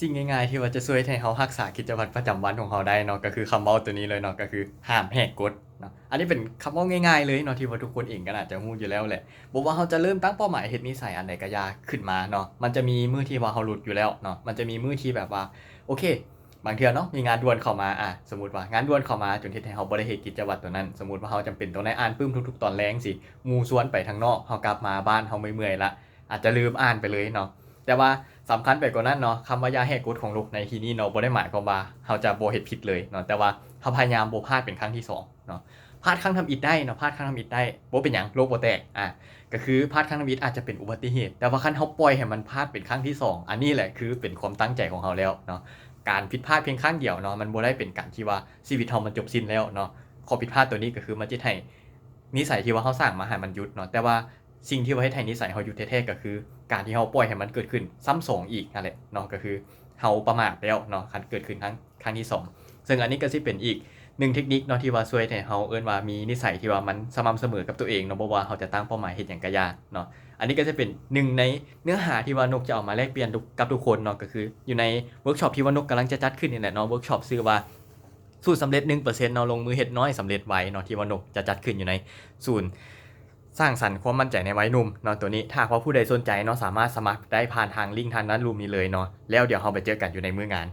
ສິ່ງງ່າຍໆທີ່ວ່າຈະຊ່ວຍເຮັດໃຫ້ເຮົາຮັກສາກິດຈະວັດປະຈຳວັນຂອງເຮົາໄດ້ເນາະ ກໍຄືຄຳເວົ້າໂຕນີ້ເລີຍເນາະ ກໍຄືຫ້າມແຫກກົດເນາະ. ອັນນີ້ເປັນຄຳເວົ້າງ່າຍໆເລີຍເນາະ ທີ່ວ່າທຸກຄົນເອງກໍໜ້າຈະຮູ້ຢູ່ແລ້ວແຫຼະ. ບໍ່ວ່າເຮົາຈະເລີ່ມຕັ້ງເປົ້າໝາຍເຮັດນິໄສອັນໃດກໍຢ່າຂຶ້ນມາເນາະ ມັນຈະມີມື້ທີ່ວ່າເຮົາຫຼຸດຢູ່ແລ້ວເນາະ. ມັນຈະມີມື້ທີ່ແບບວ່າ ໂອເຄ ບາງເທື່ອເນາະ ມີງານດ່ວນເຂົ້າມາ ອາ ສົມມຸດວ່າງານດ່ວນເຂົ້າມາຈົນເຮັດໃຫ້ເຮົາບໍ່ໄດ້ເຮັດກິດຈະວັດໂຕນັ້ນ. ສົມມຸດວ່າເຮົາຈຳເປັນຕ້ອງໄດ້ອ່ານປຶ້ມທຸກໆຕອນແລງຊີ້ ໝູ່ຊວນໄປທາງນອກ ເຮົາກັບມາບ້ານເຮົາເມື່ອຍໆລະ ອາດຈະລືມອ່ານໄປເລີຍເນາະ. ແຕ່ວ່າສຳຄັນໄປກວ່ານັ້ນເນາະ ຄຳວ່າຢ່າແຫກກົດຂອງໂລກໃນທີ່ນີ້ເນາະ ບໍ່ໄດ້ໝາຍຄວາມວ່າເຮົາຈະບໍ່ເຮັດຜິດເລີຍເນາະ ແຕ່ວ່າເຮົາພະຍາຍາມບໍ່ພາດເປັນຄັ້ງທີສອງເນາະ. ພາດຄັ້ງທຳອິດໄດ້ເນາະ ພາດຄັ້ງທຳອິດໄດ້ ບໍ່ເປັນຫຍັງ ໂລກບໍ່ແຕກ ອາ ກໍຄືພາດຄັ້ງທຳອິດອາດຈະເປັນອຸບັດຕິເຫດ ແຕ່ວ່າຄັນເຮົາປ່ອຍໃຫ້ມັນພາດເປັນຄັ້ງທີສອງ ອັນນີ້ແຫຼະຄືເປັນຄວາມຕັ້ງໃຈຂອງເຮົາແລ້ວເນາະ. ການຜິດພາດພຽງຄັ້ງດຽວເນາະ ມັນບໍ່ໄດ້ເປັນການທີ່ວ່າຊີວິດເຮົາມັນຈົບສິ້ນແລ້ວເນາະ. ຂໍ້ຜິດພາດໂຕນີ້ກໍຄືມັນຈະເຮັດໃຫ້ນິໄສທີ່ວ່າເຮົາສ້າງມາໃຫ້ມັນຢຸດເນາະ ແຕ່ວ່າ ສິ່ງທີ່ວ່າເຮັດໃຫ້ນິໄສເຮົາຢຸດແທ້ໆ ກໍຄືການທີ່ເຮົາປ່ອຍໃຫ້ມັນເກີດຂຶ້ນຊ້ຳສອງອີກນັ້ນແຫຼະເນາະ ກໍຄືເຮົາປະໝາດແລ້ວເນາະ ຄັນເກີດຂຶ້ນຄັ້ງ ຄັ້ງທີສອງ. ເຊິ່ງອັນນີ້ກໍຊິເປັນອີກໜຶ່ງເທັກນິກເນາະ ທີ່ວ່າຊ່ວຍໃຫ້ເຮົາເອີ້ນວ່າມີນິໄສທີ່ວ່າມັນສະໝ່ຳສະເໝີກັບຕົວເອງເນາະ ບໍ່ວ່າເຮົາຈະຕັ້ງເປົ້າໝາຍເຮັດຫຍັງກໍຢ່າເນາະ. ອັນນີ້ກໍຈະເປັນໜຶ່ງໃນເນື້ອຫາທີ່ວ່ານົກຈະເອົາມາແລກປ່ຽນກັບທຸກຄົນເນາະ ກໍຄືຢູ່ໃນເວີກຊັອບທີ່ວ່ານົກກຳລັງຈະຈັດຂຶ້ນນີ້ແຫຼະເນາະ ເວີກຊັອບຊື່ວ່າສູດສຳເລັດໜຶ່ງເປີເຊັນເນາະ ລົງມືເຮັດນ້ອຍສຳເລັດໄວເນາະ ທີ່ວ່ານົກຈະຈັດຂຶ້ນຢູ່ໃນສູນ ສ້າງສັນຄວາມໝັ້ນໃຈໃນໄວໜຸ່ມເນາະ. ໂຕນີ້ຖ້າຫາກວ່າຜູ້ໃດສົນໃຈເນາະ ສາມາດສະໝັກໄດ້ຜ່ານທາງລິ້ງທາງດ້ານລຸ່ມນີ້ເລີຍເນາະ. ແລ້ວດຽວເຮົາໄປເຈີກັນຢູ່ໃນມື້ງານ.